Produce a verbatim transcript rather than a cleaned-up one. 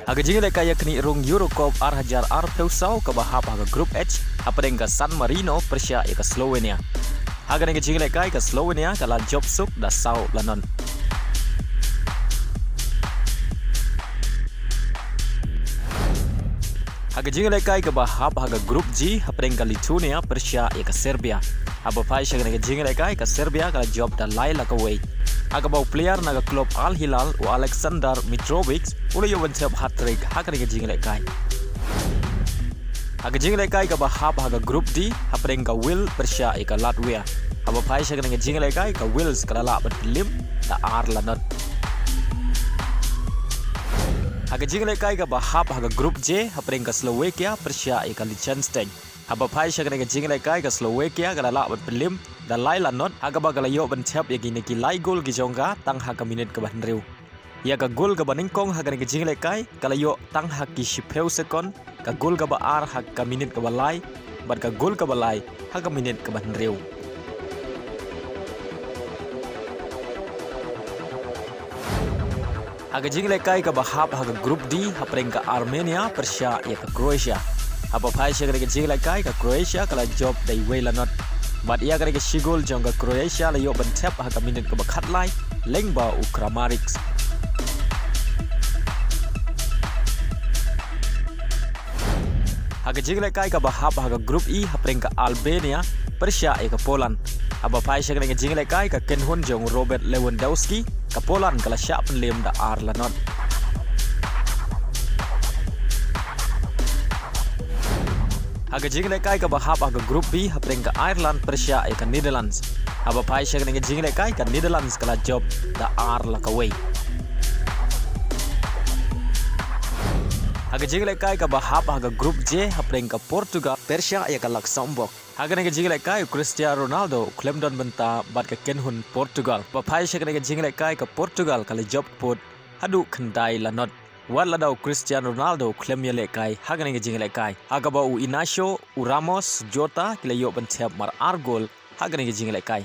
Ha ka jinglehkai ïa ka knieh rung Euro Cup ar hajar arphew saw kaba hap ha ka Group H, hapdeng ka San Marino pyrshah ïa ka Slovenia. Ha kane ka jinglehkai ka Slovenia ka la jop suk da saw la not. Ha ka jinglehkai kaba hap ha ka Group G, hapdeng ka Lithuania pyrshah ïa ka Serbia. Haba phai sha kane ka jinglehkai ka Serbia ka la jop da lai la kawei, ha kaba u player na ka klub Al Hilal u Aleksandar Mitrovic u la ïoh ban thep hat-trick ha kane ka jinglehkai. Ha ka jinglehkai kaba hap ha ka Group D, hapdeng ka Wales pyrshah ïa ka Latvia. Haba phai sha kane ka jinglehkai ka Wales ka la lah ban pynlip da ar la not. Ha ka jinglehkai kaba hap ha ka Group J, hapdeng ka Slovakia pyrshah ïa ka Liechtenstein. Haba phai sha kane ka jinglehkai ka Slovakia ka la lah ban pynlip da lai la not, ha kaba ka la ïoh ban thep ïa kine ki lai gol ki jong ka tang ha ka minit kaba hynriew. Ïa ka gol kaba nyngkong ha kane ka jinglehkai ka la ïoh tang ha ki shiphew sekon, ka gol kaba ar ha ka minit kaba lai, bad ka gol kaba lai ha ka minit kaba hynriew. Ha ka jinglehkai kaba hap ha ka Group D, hapdeng ka Armenia pyrshah ïa ka Croatia. Haba phai sha kane ka jinglehkai ka Croatia ka la jop da iwei la not, bad ïa kane ka shi gol jong ka Croatia la ïoh ban thep ha ka minit kaba khatlai lyngba u Kramaric. Ha ka jinglehkai kaba hap ha ka Group E, hapdeng ka Albania pyrshah ïa ka Poland. Haba phai sha kane ka jinglehkai ka kynhun jong Robert Lewandowski, ka Poland ka la shah pynlip da ar la not. Ha ka jinglehkai kaba hap ha ka Group B, hapdeng ka Ireland pyrshah ïa ka Netherlands. Haba phai sha kane ka jinglehkai ka Netherlands ka la jop da ar la kawei. Ha ka jinglehkai kaba hap ha ka Group J, hapdeng ka Portugal pyrshah ïa ka Luxembourg. Ha kane ka jinglehkai u Cristiano Ronaldo u khlem don bynta bad ka kynhun Portugal. Ba phai sha kane ka jinglehkai ka Portugal ka la jop kput haduh khyndai la not, wat lada u Cristiano Ronaldo u khlem ïalehkai ha kane ka jinglehkai, ha kaba u Inacio, u Ramos, Jota ki la ïoh ban thep mar ar gol ha kane ka jinglehkai.